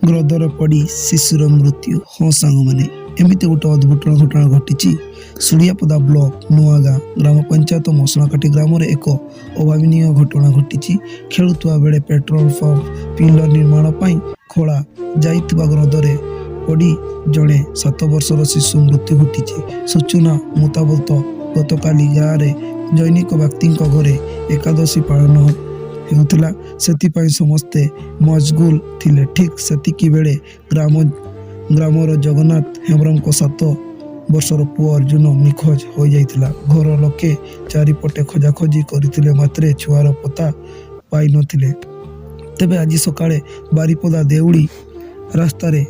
ହ୍ରଦରେ ପଡ଼ି ଶିଶୁର ମୃତ୍ୟୁ। ହଁ ସାଙ୍ଗମାନେ, ଏମିତି ଗୋଟେ ଅଦ୍ଭୁତ ଘଟଣା ଘଟିଛି ଶୁଳିଆପଦା ବ୍ଲକ ନୂଆଗାଁ ଗ୍ରାମ ପଞ୍ଚାୟତ ମସଣାକାଠି ଗ୍ରାମରେ। ଏକ ଅଭାବନୀୟ ଘଟଣା ଘଟିଛି। ଖେଳୁଥିବା ବେଳେ ପେଟ୍ରୋଲ ପମ୍ପ ପିଲର ନିର୍ମାଣ ପାଇଁ ଖୋଳା ଯାଇଥିବା ହ୍ରଦରେ ପଡ଼ି ଜଣେ 7 ବର୍ଷର ଶିଶୁ ମୃତ୍ୟୁ ଘଟିଛି। ସୂଚନା ମୁତାବକ, ଗତକାଲି ଗାଁରେ ଜନୈକ ବ୍ୟକ୍ତିଙ୍କ ଘରେ ଏକାଦଶୀ ପାଳନ ହେଉଥିଲା। ସେଥିପାଇଁ ସମସ୍ତେ ମସଗୁଲ ଥିଲେ। ଠିକ୍ ସେତିକି ବେଳେ ଗ୍ରାମର ଜଗନ୍ନାଥ ହେମ୍ବ୍ରମଙ୍କ 7 ବର୍ଷର ପୁଅ ଅର୍ଜୁନ ନିଖୋଜ ହୋଇଯାଇଥିଲା। ଘର ଲୋକେ ଚାରିପଟେ ଖୋଜାଖୋଜି କରିଥିଲେ, ମାତ୍ର ଛୁଆର ପତ୍ତା ପାଇନଥିଲେ। ତେବେ ଆଜି ସକାଳେ ବାରିପଦା ଦେଉଳି ରାସ୍ତାରେ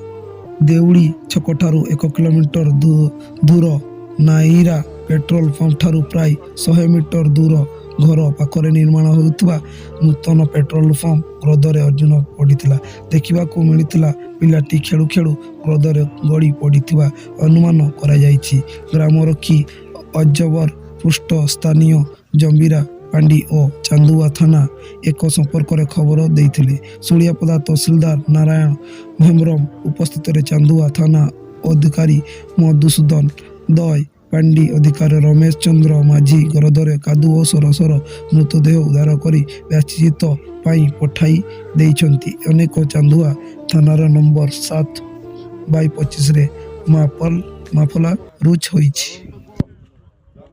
ଦେଉଳି ଛକଠାରୁ 1 କିଲୋମିଟର ଦୂର ନାଇରା ପେଟ୍ରୋଲ ପମ୍ପଠାରୁ ପ୍ରାୟ 100 ମିଟର ଦୂର ଘର ପାଖରେ ନିର୍ମାଣ ହେଉଥିବା ନୂତନ ପେଟ୍ରୋଲ ପମ୍ପ ହ୍ରଦରେ ଅର୍ଜୁନ ପଡ଼ିଥିଲା ଦେଖିବାକୁ ମିଳିଥିଲା। ପିଲାଟି ଖେଳୁ ଖେଳୁ ହ୍ରଦରେ ଗଳି ପଡ଼ିଥିବା ଅନୁମାନ କରାଯାଇଛି। ଗ୍ରାମରକ୍ଷୀ ଅଜବର ପୃଷ୍ଠ ସ୍ଥାନୀୟ ଜମ୍ବିରା ଫାଣ୍ଡି ଓ ଚାନ୍ଦୁଆ ଥାନା ଏ ସମ୍ପର୍କରେ ଖବର ଦେଇଥିଲେ। ଶୁଳିଆପଦା ତହସିଲଦାର ନାରାୟଣ ହେମ୍ବ୍ରମ ଉପସ୍ଥିତରେ ଚାନ୍ଦୁଆ ଥାନା ଅଧିକାରୀ ମଧୁସୂଦନ ଦୟ, ଫାଣ୍ଡି ଅଧିକାରୀ ରମେଶ ଚନ୍ଦ୍ର ମାଝୀ ହ୍ରଦରେ କାଦୁଅ ସରସର ମୃତଦେହ ଉଦ୍ଧାର କରି ବ୍ୟବଚ୍ଛେଦ ପାଇଁ ପଠାଇ ଦେଇଛନ୍ତି। ଅନେକ ଚାନ୍ଦୁଆ ଥାନାର ନମ୍ବର 7/25ରେ ମାମଲା ରୁଜୁ ହୋଇଛି।